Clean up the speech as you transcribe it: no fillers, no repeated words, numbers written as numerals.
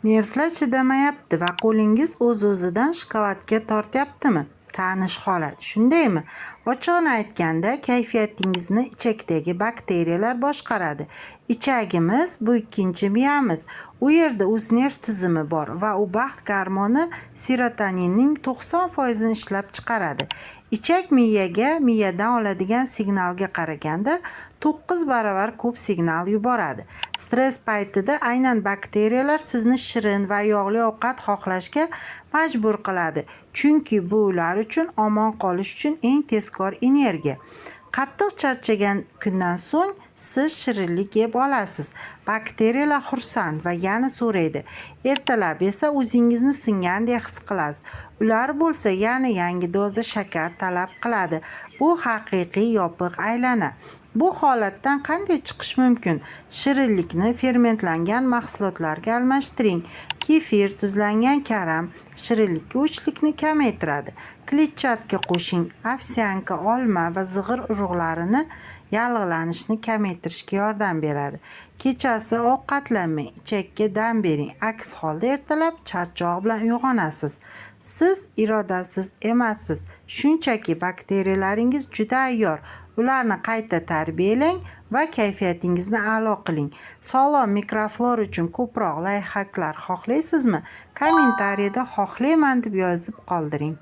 Nervlar chidamayapti va qo'lingiz o'z-o'zidan shokoladga tortyaptimi? Tanish holat, shundaymi? Ochig'ini aytganda, kayfiyatingizni ichakdagi bakteriyalar boshqaradi. Ichagimiz bu ikkinchi miyamiz. U yerda o'z nerv tizimi bor va u baxt gormoni serotoninning 90%ini ishlab chiqaradi. Ichak miyaga miyadan oladigan signalga qaraganda 9 baravar ko'p signal yuboradi. Stress paytida aynan bakteriyalar sizni shirin va yog'li ovqat xohlashga majbur qiladi, chunki bu ular uchun omon qolish uchun eng tezkor energiya. Qattiq charchagan kundan so'ng siz shirinlik yeb olasiz. Bakteriyalar xursand va yana so'raydi. Ertalab esa o'zingizni singandek his qilasiz. Ular bo'lsa yana yangi doza shakar talab qiladi. Bu haqiqiy yopiq aylana. Bu holatdan qanday chiqish mumkin? Shirinlikni fermentlangan mahsulotlarga almashtiring. Kefir, tuzlangan karam shirinlikka o'chlikni kamaytiradi. Kletchatka qo'shing. Овсянка, olma va zig'ir urug'larini yallig'lanishni kamaytirishga yordam beradi. Kechasi ovqatlanmang, ichakka dam bering. Aks holda ertalab charchoq bilan uyg'onasiz. Siz irodasiz emassiz. Shunchaki bakteriyalaringiz juda ayyor. Ularni qayta tarbiyalang va kayfiyatingizni a'lo qiling. Sog'lom mikroflora uchun ko'proq layfxaklar xohlaysizmi? Kommentariyada "Xohlayman" deb yozib qoldiring.